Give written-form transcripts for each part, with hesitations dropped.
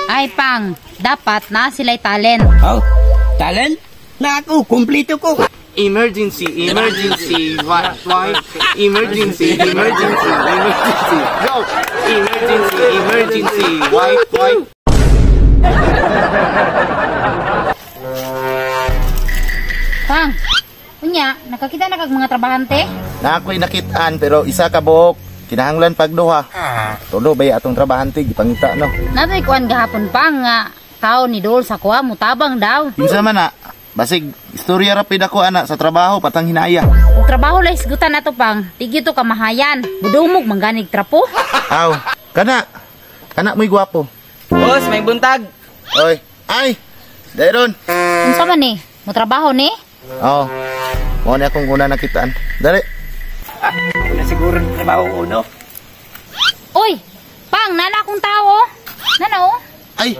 Ay pang, dapat na sila'y talent. Oh, talent? Na ako, kumpleto ko. Emergency, emergency, white, white. Emergency, emergency, emergency. Go! Emergency, emergency, white, white. Pang, unya, nakakita na kag mga trabahante? Na ako'y nakitaan pero isa ka buok. Kinahanglan pag duha. Tulo ba atong trabahante gipangita no. Natoy kuan gahapon pang nga tao ni Dol sa kuha mutabang daw. Kinsa man na? Basig istorya ra pid ako ana sa trabaho patang hinaya. Ug trabaho lang isgutan nato pang, tigyo to kamahayan. Budumog mangganig trapo. Aw, kana. Kana mo'y gwapo. Boss, may buntag. Oy, ay. Dairon. Unsa man ni? Mutrabaho ni? Oo. Mao ni akong una nakitaan. Dali. Una siguro ng trabaho uno. Uy, pang nana akong tao. Nana oh. Ay.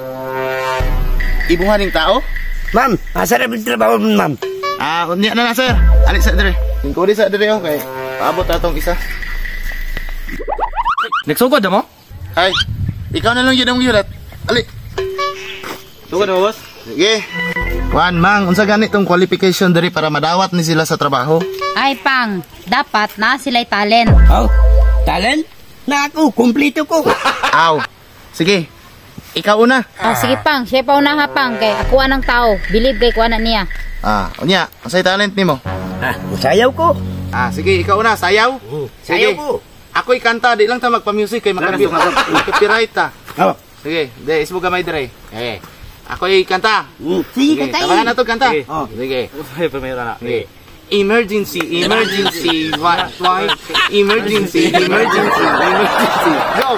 Ibuhan ning tao? Ma'am, asa na yung trabaho, ma'am? Ah, unya na na sir. Ali sa dire. Lingkod sa dire okay. Paabot atong isa. Nagsugod na mo? Ay, ikaw na lang yun ang yulat. Ali. Sugod na mo, boss? Sige. Juan, mang, unsa gani tong qualification diri para madawat ni sila sa trabaho? Ay pang, dapat na sila'y talent. Oh, talent? Na ako, kumpleto ko. Aw. Sige. Ikaw una. Ah, sige pang, siya pa una ha pang kay ako anang tao. Believe kay kuha na niya. Ah, unya, unsay talent nimo? Ah, sayaw ko. Ah, sige, ikaw una, sayaw. Sayaw Sige. ko. Ako'y kanta, di lang ta magpa-music kay maka-copyright ta. Oh. Sige, di ismo gamay dire. Eh. Ako'y kanta. Sige, Sige, katay. tabangan na to kanta. Sige. Oh, sige. Ay, pamira na. Sige. Emergency, emergency, white, white. Emergency, emergency, emergency. Go!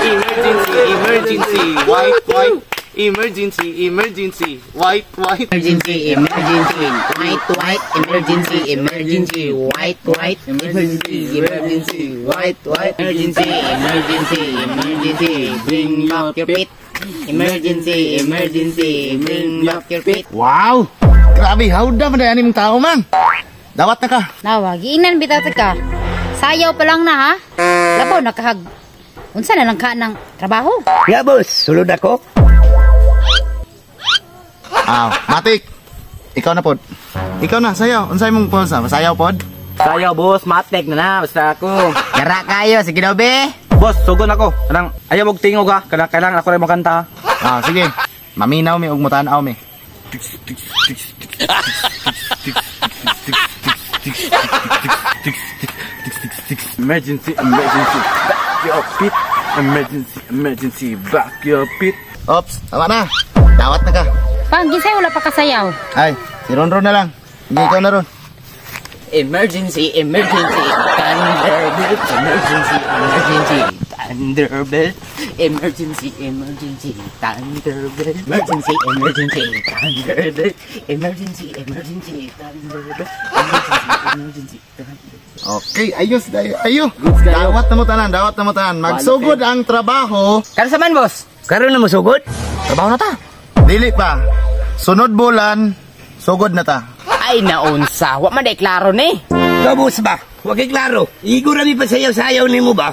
Emergency, emergency, white, white. Emergency, emergency, white, white. Emergency, emergency, white, white, emergency, emergency, white, white, emergency, emergency, white, white, emergency, emergency, emergency, bring back your pit. Emergency, emergency, bring back your pit. Wow! Grabe, hawda man dayani mong tao man. Dawat na ka. Nawa, giingnan bitaw ta ka. Sayaw pa lang na ha. Labaw nakahag. Unsa na lang ka ng trabaho? Ya, boss, sulod ako. Aw, Matik. Ikaw na pod. Ikaw na, sayaw. Unsay mong pulsa? Sayaw pod? Sayaw, boss. Matek na na. Basta ako. Yara kayo, sige daw be. Boss, sugod ako. Kanang, ayaw og tingog ha. Kanang, kailangan ako rin mo kanta. Ah, sige. Maminaw mi ug mutan-aw mi. Emergency, emergency, back your feet. Emergency, emergency, back your feet. Ops, tama na. Dawat na ka. Pang, ginsay wala pa kasayaw. Ay, si Ronron na lang. Sige, ikaw na ron. Emergency, emergency, thunderbird, emergency, emergency, thunderbird, emergency, emergency, thunderbird, emergency, emergency, thunderbird, emergency, emergency, thunderbird, emergency, emergency, thunderbird. Okay, ayos dayo. Ayo. Dawat na mo tanan, dawat na mo tanan. Magsugod ang trabaho. Kano sa man, boss? Karon na mo sugod? Trabaho na ta. Dili pa. Sunod bulan, sugod na ta. Ay naunsa, wa man deklaro ni. Ikaw, boss ba? Huwag kay klaro. Igo rami pa sayaw-sayaw nimo ba?